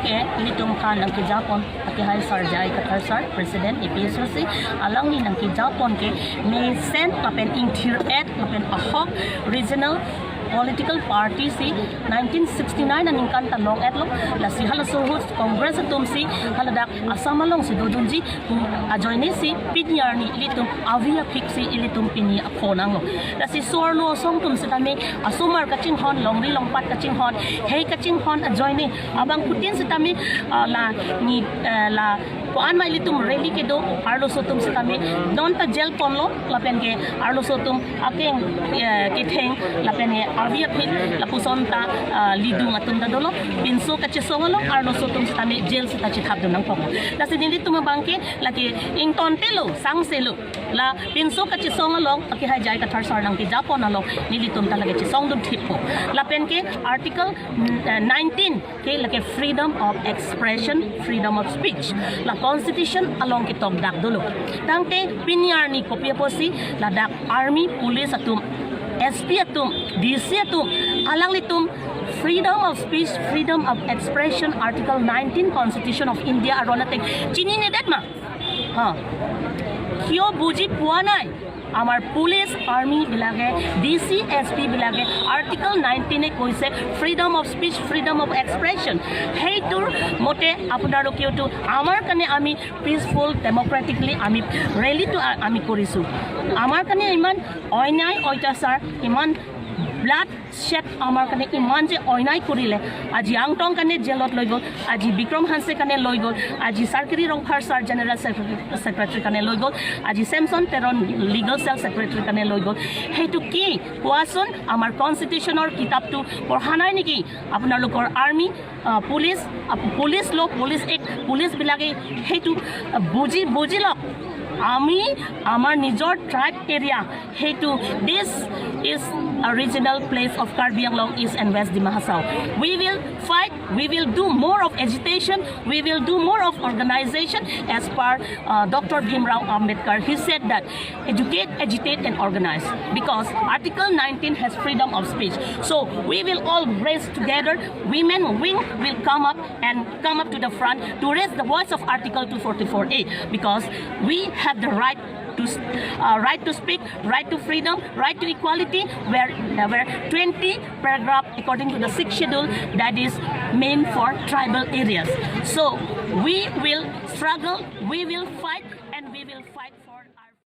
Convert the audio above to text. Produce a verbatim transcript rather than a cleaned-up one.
Ke ilitum aphan nangkejapon akehai Sar J I Kathar sir, President A P H L C, alangli nangkejapon ke mesen lapen ingthir-et lapen ahok regional political party si nineteen sixty-nine aningkan ta long-etlo, lasi halaso ahut Congress atum si haladak Assam alongsi dodunji, ajoine si pini arni ilitum avi aphik si ilitum pini apho nanglo. Lasi so-arlo asong atum sitame asomar kachinghon, longri longpat kachinghon, hei kachinghon ajoine abangphutin sitame, ah, la ni, eh, la ko-an ma ilitum rally kedo, arloso atum sitame non ta jail ponlo, lapen ke arloso atum akeng, eh, ketheng lapen ke avi aphik lapuson ta, ah, lidung atum ta dolo, pinso kachesong along arloso atum sitame jail sita chethapdun nangkok. Lasi nelitum abang ke lake ingtontelo, sangselo. La pinso kachesong along akehai J I Kathar sir nangkejapon along nelitum ta lake chesongdun thippo. Lapen ke Article, mm, eh, nineteen ke lake freedom of expression, freedom of speech. La constitution along ketokdak dolo. Tangte pini arni kopi apotsi ladak army, police atum, S P atum, D C atum, alanglitum freedom of speech, freedom of expression, Article nineteen Constitution of India aron ateng chininedet ma? Ha. কিয় বুজি পোৱা নাই? আমাৰ police, army বিলাকে, D C, S P বিলাকে আৰ্টিকল নাইনটিনে কৈছে freedom of speech, freedom of expression. সেইটোৰ মতে আপোনালোকেওতো আমাৰ কাৰণে, আমি পিচফুল ডেমক্ৰেটিকলি আমি ৰেলীটো আ-, আমি কৰিছোঁ। আমাৰ কাৰণে ইমান অন্যায় অত্যাচাৰ, ইমান ব্লাড শ্বেড আমাৰ কাৰণে ইমান যে অন্যায় কৰিলে, আজি আংটং কাৰণে জেলত লৈ গ'ল, আজি বিক্ৰম হানছে কাৰণে লৈ গ'ল, আজি চাৰ্কিৰি ৰংফাৰ ছাৰ জেনেৰেল ছেক্ৰেটাৰী কাৰণে লৈ গ'ল, আজি ছেমছন তেৰণ লিগেল চেল ছেক্ৰেটাৰী কাৰণে লৈ গ'ল। সেইটো কি কোৱাচোন? আমাৰ কনষ্টিটিউশ্যনৰ কিতাপটো পঢ়া নাই নেকি আপোনালোকৰ আৰ্মি, আহ, পুলিচ, আহ, পুলিচ ল, পুলিচ এক্ট, পুলিচবিলাকে সেইটো, আহ, বুজি, বুজি লওক। আমি আমাৰ নিজৰ ট্ৰাইব এৰিয়া, সেইটো, this is a regional place of Karbi Anglong East and West Dima Hasao. We will fight, we will do more of agitation, we will do more of organization as per, uh, Doctor Bhimrao Ambedkar. He said that educate, agitate and organize, because Article nineteen has freedom of speech. So we will all raise together, women wing will come up and come up to the front to raise the voice of Article two forty-four A, because we have the right to s-, uh, right to speak, right to freedom, right to equality, where, uh, where twenty paragraph according to the sixth schedule that is meant for tribal areas. So we will struggle, we will fight, and we will fight.